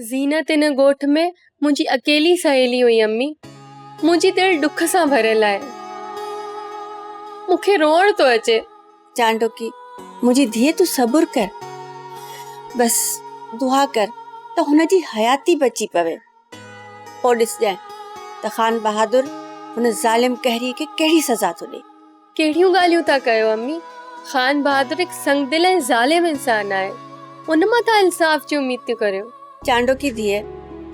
زينت ان ڳوٺ ۾ منهنجي اڪيلي سهيلي هئي امي. منهنجي دل ڏک سان ڀريل آهي. مون کي روئڻ ٿو اچي. چانڊوڪي، منهنجي ڌيء تون صبر ڪر. بس دعا ڪر ته هن جي حياتي بچي پوي. پوء ڏسجانء ته خان بهادر هن ظالم قهريء کي ڪهڙي سزا ٿو ڏئي. ڪهڙيون ڳالهيون ٿا ڪيو امي، خان بهادر هڪ سنگدل ۽ ظالم انسان آهي، ان مان توهان انصاف جي اميد ٿيون ڪريو. چانڊوڪي ڌيء،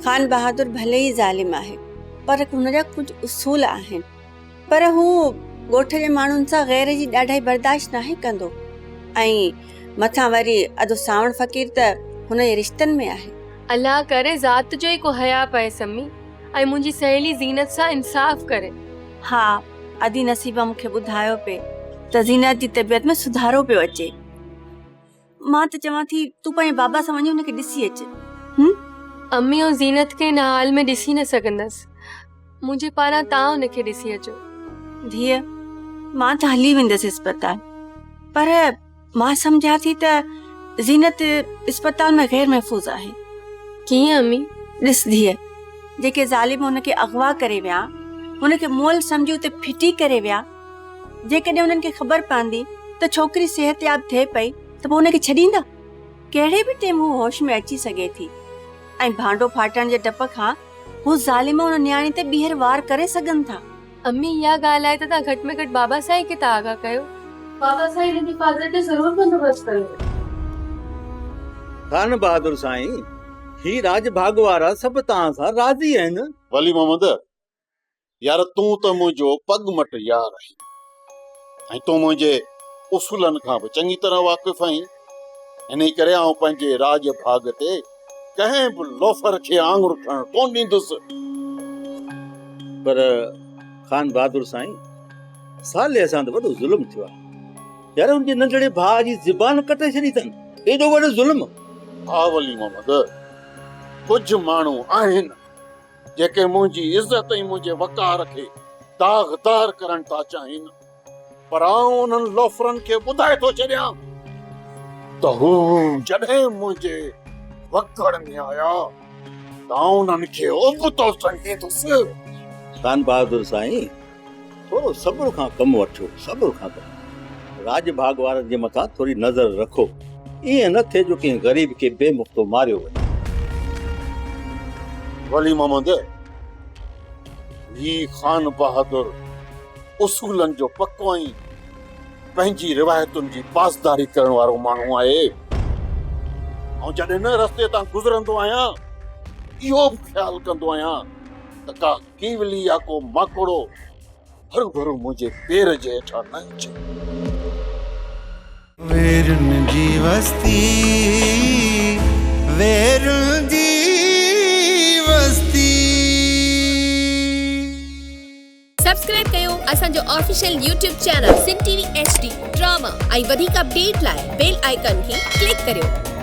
خان بهادر ڀلي ئي ظالم آهي پر هن جا ڪجهه اصول آهن، پر هو ڳوٺ جي ماڻهن سان غير جي ڏاڍائي برداشت ناهي ڪندو ۽ مٿان وري ادو سانوڻ فقير ته هن جي رشتن ۾ آهي. الله ڪري ذات جو ئي ڪو حياء پئيس امي ۽ منهنجي سهيلي زينت سان انصاف ڪري. ها ادي نصيبه مون کي ٻڌايو پئي ته زينت جي طبيعت ۾ سڌارو پيو اچي. مان ته چوان ٿي تون پنهنجي بابا سان وڃي هن کي ڏسي اچ. هم؟ امي آئون زينت کي هن حال ۾ ڏسي نه سگهندس. منهنجي پاران توهان هن کي ڏسي اچو. ڌيء، مان ته هلي ويندس اسپتال پر مان سمجهان ٿي ته زينت اسپتال ۾ غير محفوظ آهي. ڪيئن امي؟ ڏس ڌيء، جيڪي ظالم هن کي اغوا ڪري ويا، هن کي مئل سمجهي اتي ڦٽي ڪري ويا، جيڪڏهن انهن کي خبر پوندي ته ڇوڪري صحتياب ٿئي پئي ته پوء هن کي ڇڏيندا؟ ڪهڙي به ٽيم هوء هوش ۾ اچي سگهي ٿي ۽ ڀانڊو ڦاٽڻ جي ڊپ کان هو ظالم ان نياڻي تي ٻيهر وار ڪري سگهن ٿا. امي اها ڳالهه آهي ته توهان گهٽ ۾ گهٽ بابا سائين کي ته آگاهه ڪيو. بابا سائين هن جي حفاظت جو ضرور بندوبست ڪندو. خان بهادر سائين، هي راڄ ڀاڳ وارا سڀ توهان سان راضي آهن. ولي محمد، يار تون ته منهنجو پڳ مٽ يار آهين ۽ تون منهنجي اصولن کان به چڱي طرح واقف آهين، انهي ڪري آئون پنهنجي راڄ ڀاڳ تي ڪنهن به لوفر کي آڱر کڻڻ ڪونه ڏيندس. پر خان بهادر سائين، صالح سان ته وڏو ظلم ٿيو آهي. يار هن جي ننڍڙي ڀاء جي زبان ڪٽي ڇڏي اٿن. ايڏو وڏو ظلم. ها ولي محمد، ڪجهه ماڻهو آهن جيڪي منهنجي عزت ۽ منهنجي وقار کي داغدار ڪرڻ ٿا چاهين. پر آئون انهن لوفرن کي ٻڌائي ٿو ڇڏيان ته هو جڏهن منهنجي وڪڙ ۾ آيا ته آئون انهن کي ابتو سنگهيندس. خان بهادر سائين ٿورو صبر کان ڪم وٺو، صبر کان ڪم. راڄ ڀاڳ وارن جي مٿان ٿوري نظر رکو، ائين نه ٿئي جو ڪنهن غريب کي بي مفتو ماريو وڃي. ولي محمد، هي خان بهادر اصولن جو پڪو ۽ پنهنجي روايتن جي پاسداري ڪرڻ وارو ماڻهو آهي. آئون جڏهن نه رستي تان گذرندو آهيان، اهو به خيال ڪندو آهيان ته ڪا ڪيولي يا ڪو ماڪوڙو هروڀرو منهنجي پير جي هيٺان نه اچي. ويرن جي وستي، ويرن جي وستي. سبسڪرائب ڪيو اسان جو official YouTube channel Sindh T V H D drama ۽ وڌيڪ اپڊيٽ لاء بيل آئيڪان کي ڪلڪ ڪريو.